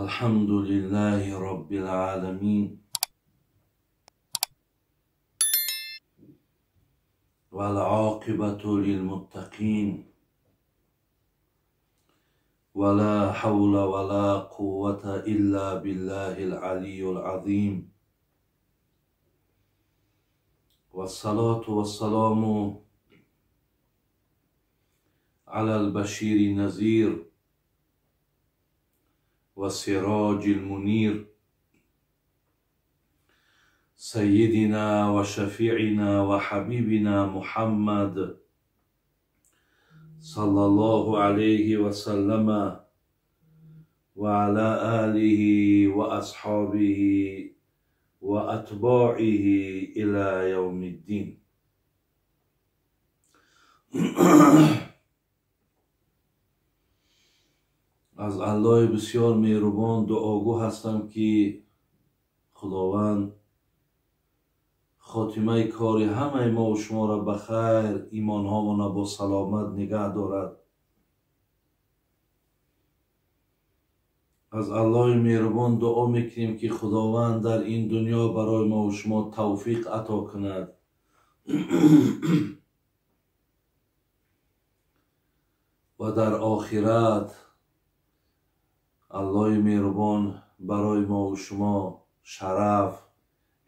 الحمد لله رب العالمين والعاقبة للمتقين ولا حول ولا قوة إلا بالله العلي العظيم والصلاة والسلام على البشير النذير والسراج المنير سيدنا وشفيعنا وحبيبنا محمد صلى الله عليه وسلم وعلى آله وأصحابه وأتباعه إلى يوم الدين. Аз Аллоҳи бисёр меҳрубон дуогӯ ҳастам, ки Худованд хотимаи кори ҳамаи мо ва шуморо ба хайр, имонҳомонро бо саломат нигаҳ дорад. Аз Аллоҳи меҳрубон дуо мекунем, ки Худованд дар ин дунё барои мо ва шумо тавфиқ ато кунад ва дар охират Аллоҳи меҳрубон барои мо ва шумо шараф,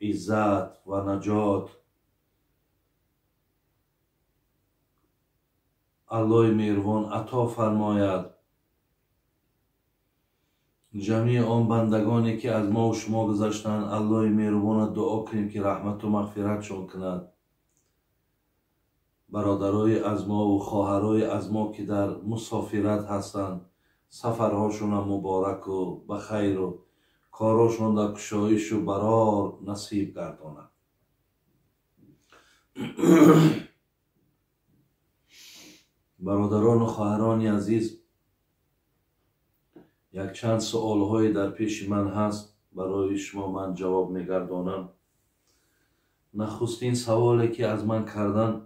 иззат ва наҷот Аллоҳи меҳрубон ато фармояд. Ҷамеи он бандагоне, ки аз мо ва шумо гузаштанд, Аллоҳи меҳрубонро дуо кунем, ки раҳмату мағфиратшон кунад. Бародарои аз мо ва хоҳарои аз мо, ки дар мусофират ҳастанд, сафарҳошонро мубораку ба хайру корҳошон дар кушоишу барор насиб гардонад. Бародарону хоҳарони азиз, якчанд суолҳое дар пеши ман ҳаст, барои шумо ман ҷавоб мегардонам. Нахустин саволе, ки аз ман карданд,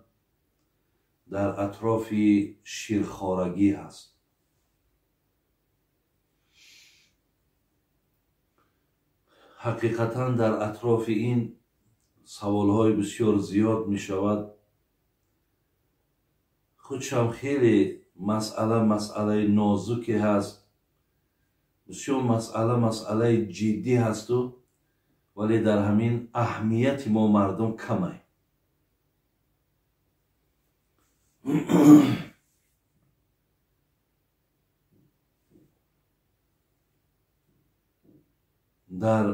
дар атрофи ширхорагӣ ҳаст. Ҳақиқатан дар атрофи ин саволҳои бисёр зиёд мешавад. Худшам хеле масъала масъалаи нозуке ҳаст, бисёр масъала масъалаи ҷиддӣ ҳасту, вале дар ҳамин аҳамияти мо мардум камай. Дар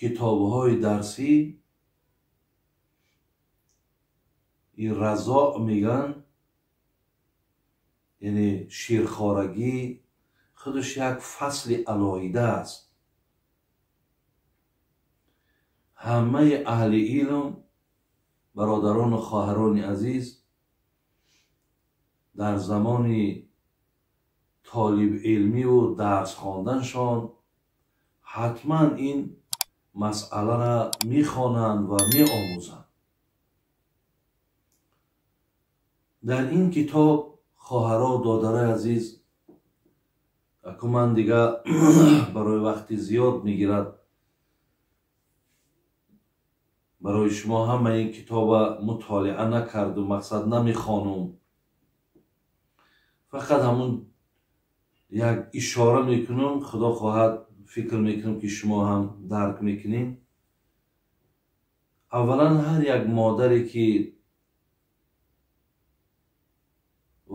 китобҳои дарсӣ ин разоъ мегӯянд, яъне ширхорагӣ худаш як фасли алоҳида аст. Ҳамаи аҳли илм, бародарону хоҳарони азиз, дар замони толибилмиву дарс хонданшон ҳатман ин масъаларо мехонанд ва меомӯзанд. Дар ин китоб, хоҳаро додарои азиз, аку ман дига барои вақти зиёд мегирад, барои шумо ҳама ин китоба мутолиа накарду мақсад намехонум, фақат ҳамун як ишора мекунам. Худо хоҳад, фикр мекунам, ки шумо ҳам дарк мекунед. Аввалан, ҳар як модаре, ки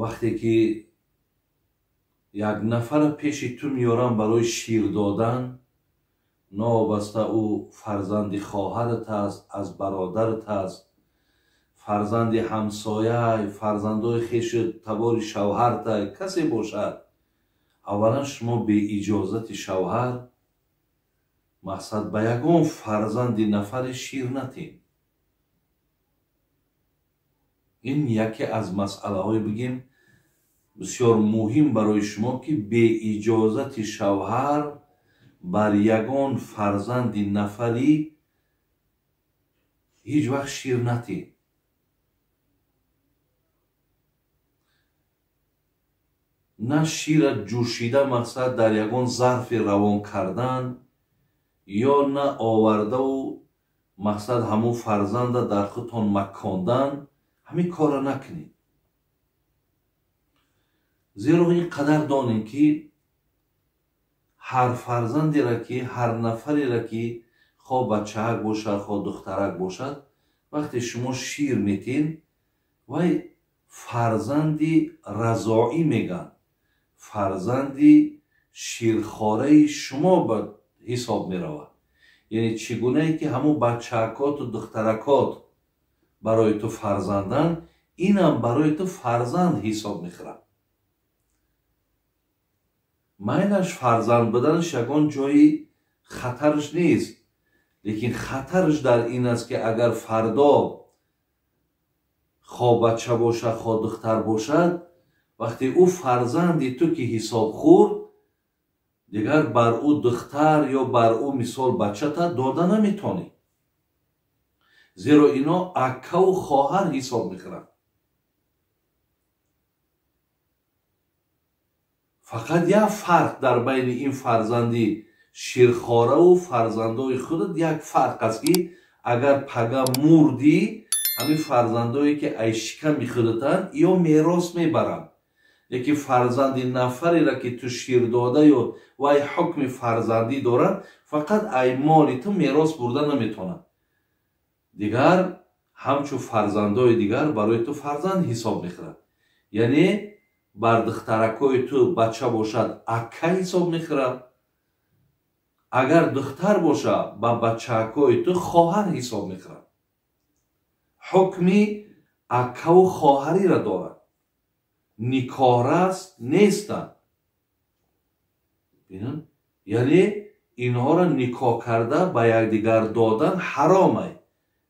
вақте ки як нафара пеши ту меёрам барои шир додан, новобаста ӯ фарзанди хоҳарат аст, аз бародарат аст, фарзанди ҳамсояй, фарзандои хешу табори шавҳартай, касе бошад, аввалан шумо беиҷозати шавҳар мақсад ба ягон фарзанди нафаре шир натем. Ин яке аз масъалаҳое бигем бисёр муҳим барои шумо, ки беиҷозати шавҳар бар ягон фарзанди нафарӣ ҳеҷ вақт шир натем. на шира ҷӯшида мақсад дар ягон зарфи равон кардан, ё на овардаву мақсад ҳамун фарзанда дар худтон макондан, ҳамин корро накунед. Зеро ин қадар донем, ки ҳар фарзандеро, ки ҳар нафареро, ки хо бачаак бошад, хо духтарак бошад, вақте шумо шир метин, вай фарзанди разоӣ мегӯянд, фарзанди ширхораи шумо ба ҳисоб меравад. Яъне чӣ гунае ки ҳамун бачаакоту духтаракот барои ту фарзанданд, инам барои ту фарзанд ҳисоб мехӯрад. Майлаш фарзанд буданаш ягон ҷои хатарш нест, лекин хатарш дар ин аст, ки агар фардо хо бача бошад, хо духтар бошад, вақте ӯ фарзанди ту ки ҳисоб хӯрд, дигар бар ӯ духтар ё бар ӯ мисол бачата дода наметонӣ, зеро ино аккаву хоҳар ҳисоб мехӯранд. Фақат як фарқ дар байни ин фарзанди ширхораву фарзандои худат як фарқ аст, ки агар пага мурдӣ, ҳамин фарзандое ки ай шиками худатанд, ё мерос мебаранд. Лекин фарзанди нафареро, ки ту шир додаю вай ҳукми фарзандӣ дорад, фақат ай моли ту мерос бурда наметавонад. Дигар ҳамчун фарзандои дигар барои ту фарзанд ҳисоб мехӯрад. Яъне бар духтаракҳои ту бача бошад, акка ҳисоб мехӯрад, агар духтар бошад, ба бачаакҳои ту хоҳар ҳисоб мехӯрад. Ҳукми аккаву хоҳариро дорад, никоҳрас нестанд. Яъне инҳоро никоҳ карда ба якдигар додан ҳаромай.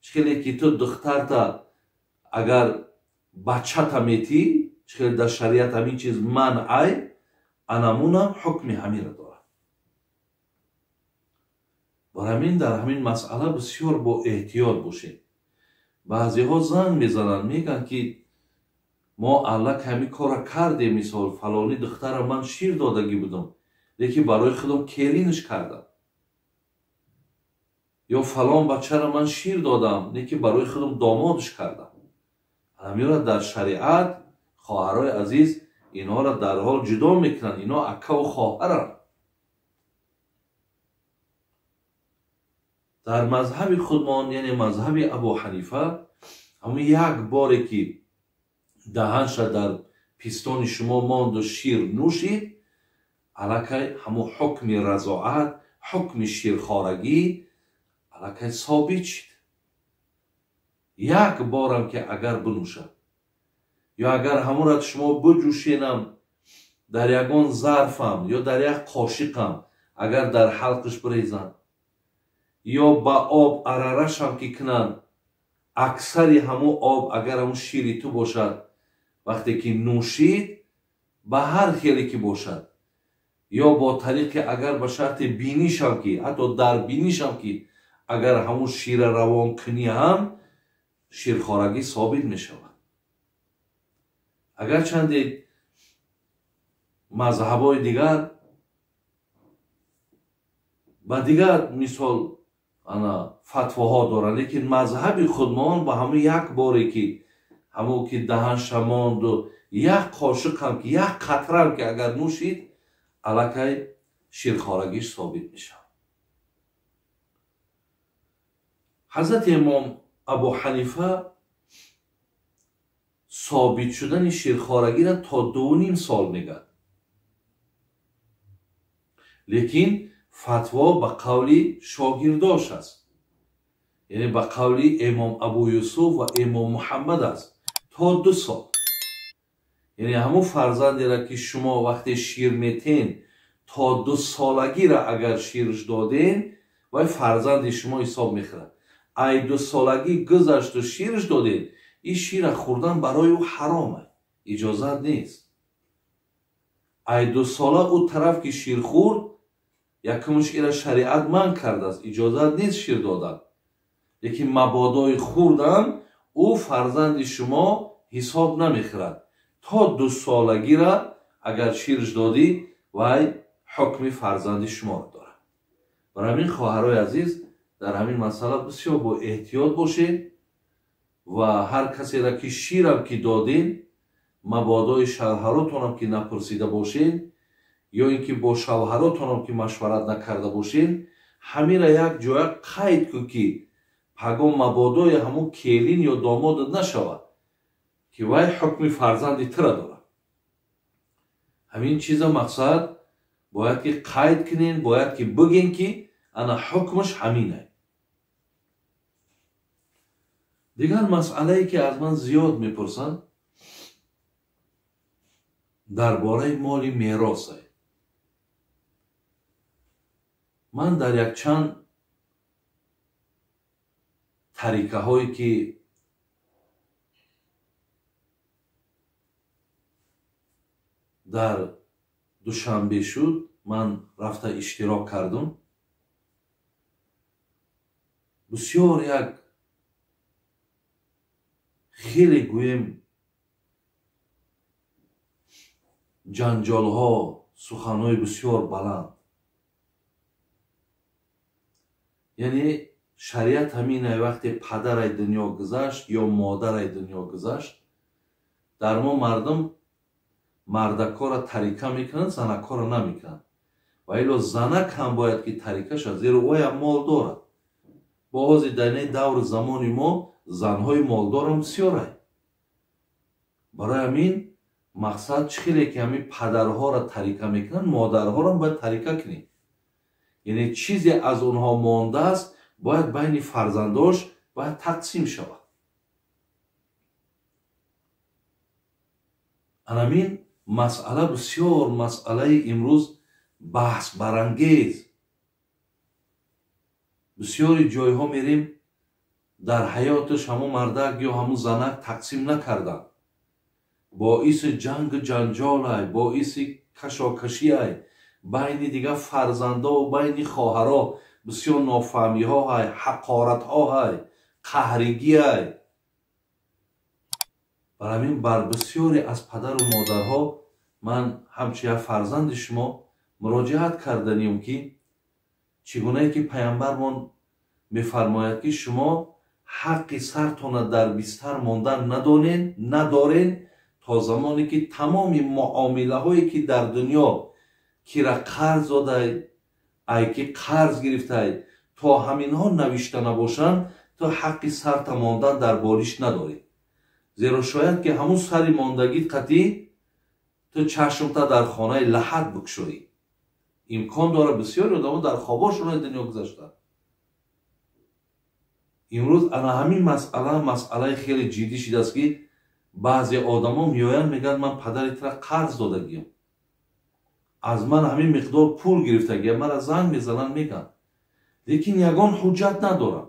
Чӣ хеле ки ту духтарта агар бачата метӣ, чӣ хеле дар шариат ҳамин чиз манъ ай, анамунам ҳукми ҳаминро дорад. Бар ҳамин дар ҳамин масъала бисёр бо эҳтиёт бошед. Баъзеҳо занг мезананд, мегӯянд, ки мо аллак ҳамин корро кардем, мисол фалони духтара ман шир додагӣ будам, лекин барои худам келинш кардам, ё фалон бачаро ман шир додам, лекин барои худам домодш кардам. Ҳаминро дар шариат, хоҳарои азиз, инҳоро дарҳол ҷудо мекунанд. Ино аккаву хоҳаранд. Дар мазҳаби худмон, яъне мазҳаби Абу Ҳанифа, ҳамун як боре ки даҳанша дар пистони шумо монду шир нӯшид, аллакай ҳамун ҳукми разоат, ҳукми ширхорагӣ аллакай собит шид. Як борам ки агар бинӯшад, ё агар ҳамонро шумо биҷӯшенам дар ягон зарфам ё дар як қошиқам, агар дар ҳалқиш бирезанд, ё ба об арарашам ки кунанд, аксари ҳамун об агар ҳамун шири ту бошад, вақте ки нӯшид, ба ҳар хеле ки бошад, ё бо тариқи агар ба шарти бинишам ки, ҳатто дар бинишам ки агар ҳамун шира равон кунӣ ҳам, ширхорагӣ собит мешавад. Агарчанде мазҳабҳои дигар ба дигар мисол ана фатвоҳо доранд, лекин мазҳаби худмон ба ҳамун як боре ки ҳамун ки даҳанша монду як қошиқам ки, як қатрам ки агар нӯшид, аллакай ширхорагиш собит мешавад. Ҳазрати имом Абу Ҳанифа собит шудани ширхорагиро то 2.5 сол мегӯяд, лекин фатво ба қавли шогирдош аст, яъне ба қавли имом Абу Юсуф ва имом Муҳаммад аст, то 2 сол. Яъне ҳамун фарзандеро ки шумо вақте шир метен, то 2 солагиро агар ширш доден, вай фарзанди шумо ҳисоб мехӯрад. Ай 2 солагӣ гузашту ширш додед, ин шира хӯрдан барои ӯ ҳаром аст, иҷозат нест. Ай 2 сола ӯ тараф ки шир хӯрд, якумш ира шариат манъ кардааст, иҷозат нест шир додан. Лекин мабодои хӯрдан ӯ фарзанди шумо ҳисоб намехӯрад. То 2 солагира Агар ширш додӣ, вай ҳукми фарзанди шуморо дорад. Барои ҳамин хоҳарои азиз, дар ҳамин масъала бисёр бо эҳтиёт бошед ва ҳар касеро ки ширам ки додед, мабодои шавҳаротонам ки напурсида бошед ё ин ки бо шавҳаротонам ки машварат накарда бошед, ҳамира як ҷоя қайд кун ки пагон мабодои ҳамун келин ё домодат нашавад, ки вай ҳукми фарзанди тура дорад. Ҳамин чиза мақсад бояд ки қайд кунен, бояд ки бигӯен ки ана ҳукмаш ҳаминай. Дигар масъалае ки аз ман зиёд мепурсанд дар бораи моли меросай. Ман дар якчанд тарикаҳое ки дар Душанбе шуд, ман рафта иштирок кардум. Бисёр як хеле гӯем ҷанҷолҳо, суханҳои бисёр баланд. Яъне шариат ҳаминай вақте падарай дунё гузашт ё модарай дунё гузашт, дар мо мардум мардакҳоро тарика мекунанд, занакҳоро намекунанд. Ва ило занак ҳам бояд ки тарика шавад, зеро ӯям мол дорад. Бо ҳозир дар ин даври замони мо занҳои молдорам бисёрай. Барои ҳамин мақсад чӣ хеле ки ҳамин падарҳоро тарика мекунанд, модарҳоро бояд тарика кунем. Яъне чизе аз онҳо мондааст, бояд байни фарзандош бояд тақсим шавад. Анамин масъала бисёр масъалаи имрӯз баҳсбарангез. Бисёри ҷойҳо мерем, дар ҳаёташ ҳамун мардак ё ҳамун занак тақсим накарданд. Боиси ҷангу ҷанҷолай, боиси кашокашиай, байни дигар фарзандову байни хоҳаро бисёр нофаҳмиҳоай, ҳақоратҳоай, қаҳригиай. Бар ҳамин бар бисёре аз падару модарҳо ман ҳамчун як фарзанди шумо муроҷиат карданием ки чӣ гунае ки паямбармон мефармояд ки шумо ҳаққи сартона дар бистар мондан надорен то замоне ки тамоми муомилаҳое ки дар дунё кира қарз додай, ай ки қарз гирифтай, то ҳаминҳо навишта набошанд, то ҳаққи сарта мондан дар бориш надоред. Зеро шояд ки ҳамун сари мондагит қатъӣ ту чашмта дар хонаи лаҳат бикушоӣ. Имкон дорад бисёри одамо дар хобошонаи дунё гузаштанд. Имрӯз ана ҳамин масъала масъалаи хеле ҷиддӣ шидааст ки баъзе одамо меоянд мегӯянд ман падари тура қарз додагиям, аз ман ҳамин миқдор пул гирифтагиям, мара занг мезананд мегӯянд, лекин ягон ҳуҷҷат надорам.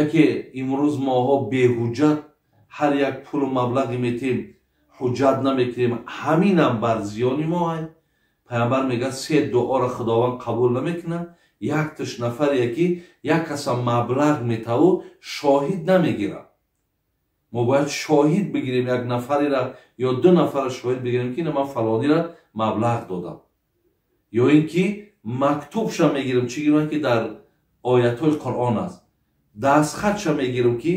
Яке имрӯз моҳо беҳуҷҷат ҳар як пулу маблағе метем, ҳуҷҷат намекунем, ҳаминам бар зиёни мо ай. Паямбар мегӯяд се дуоро Худованд қабул намекунад, якташ нафаре ки як каса маблағ метаву шоҳид намегирад. Мо бояд шоҳид бигирем як нафареро ё ду нафарро шоҳид бигирем ки ина ман фалонира маблағ додам, ё ин ки мактубша мегирем, чӣ гирем ки дар оятҳои Қуръон аст, дастхатша мегирем ки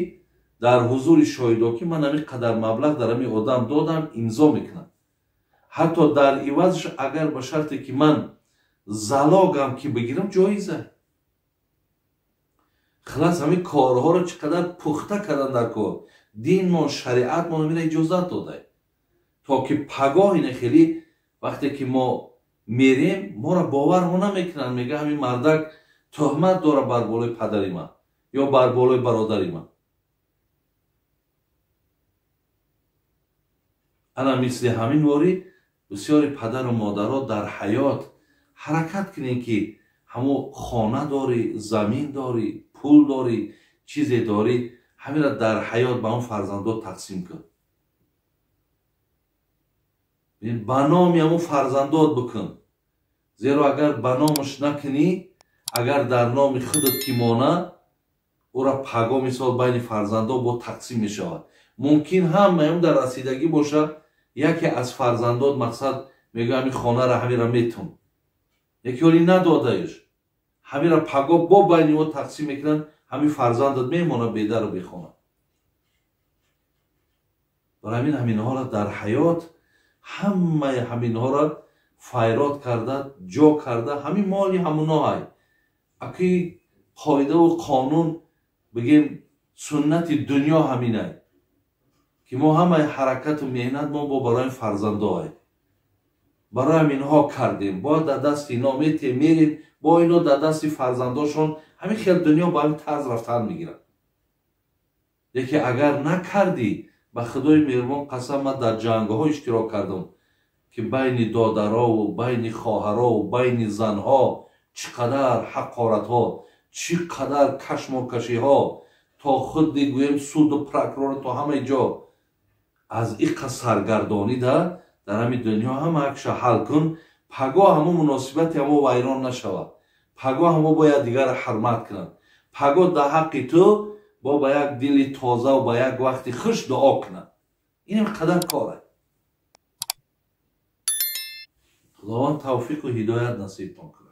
дар ҳузури шоҳидо ки ман ҳамин қадар маблағ дар ҳамин одам додам, имзо мекунам. Ҳатто дар ивазш агар ба шарте ки ман залогам ки бигирам ҷоиза. Хилас ҳамин корҳоро чӣ қадар пухта кардан дар кор, динмон, шариатмон ҳамина иҷозат додай, то ки пагоҳ ина хеле вақте ки мо мерем моро боварҳо намекунанд, мега ҳамин мардак туҳмат дорад бар болои падари ман ё бар болои бародари ман. Ана мисли ҳамин ворӣ бисёри падару модаро дар ҳаёт ҳаракат кунем ки ҳамун хона дорӣ, замин дорӣ, пул дорӣ, чизе дорӣ, ҳаминро дар ҳаёт ба он фарзандо тақсим кун. Ба номи ҳамун фарзандот бикун, зеро агар ба номаш накунӣ, агар дар номи худат ки монад, ӯра паго мисол байни фарзандо бо тақсим мешавад. Мумкин ҳамаам дар расидагӣ боша, яке аз фарзандот мақсад мегӯя ҳамин хонара ҳамира метун, яке ҳоли надодаеш, ҳамира паго бо байни мо тақсим мекунанд, ҳамин фарзандат мемонад бедару бехона. Барои ҳамин ҳаминҳоро дар ҳаёт ҳамаи ҳаминҳоро файрод карда, ҷо карда, ҳамин моли ҳамуноҳай. Аки қоидаву қонун бигем, суннати дунё ҳаминай, ки мо ҳамаи ҳаракату меҳнат мо бо барои фарзандоай, барои ҳаминҳо кардем, бояд дар дасти ино метем, мерем, бо ино дар дасти фарзандошон. Ҳамин хел дунё ба ҳамин тарз рафтан мегирад. Лекин агар накардӣ, ба худои меҳрубон қасам, ман дар ҷангҳо иштирок кардам, ки байни додарову байни хоҳарову байни занҳо чӣ қадар ҳақоратҳо, чӣ қадар кашмокашиҳо, то худ гӯем суду прокурор, то ҳамаи ҷо аз иқа саргардонида дар ҳамин дунё ҳама акша ҳал кун, паго ҳамо муносибати ҳамо вайрон нашавад, паго ҳамо бояд дигарро ҳурмат кунанд, паго дар ҳаққи ту бо ба як дили тозаву ба як вақти хуш дуо кунанд. Инам қадар кор аст. Худованд тавфиқу ҳидоят насибтон кунад.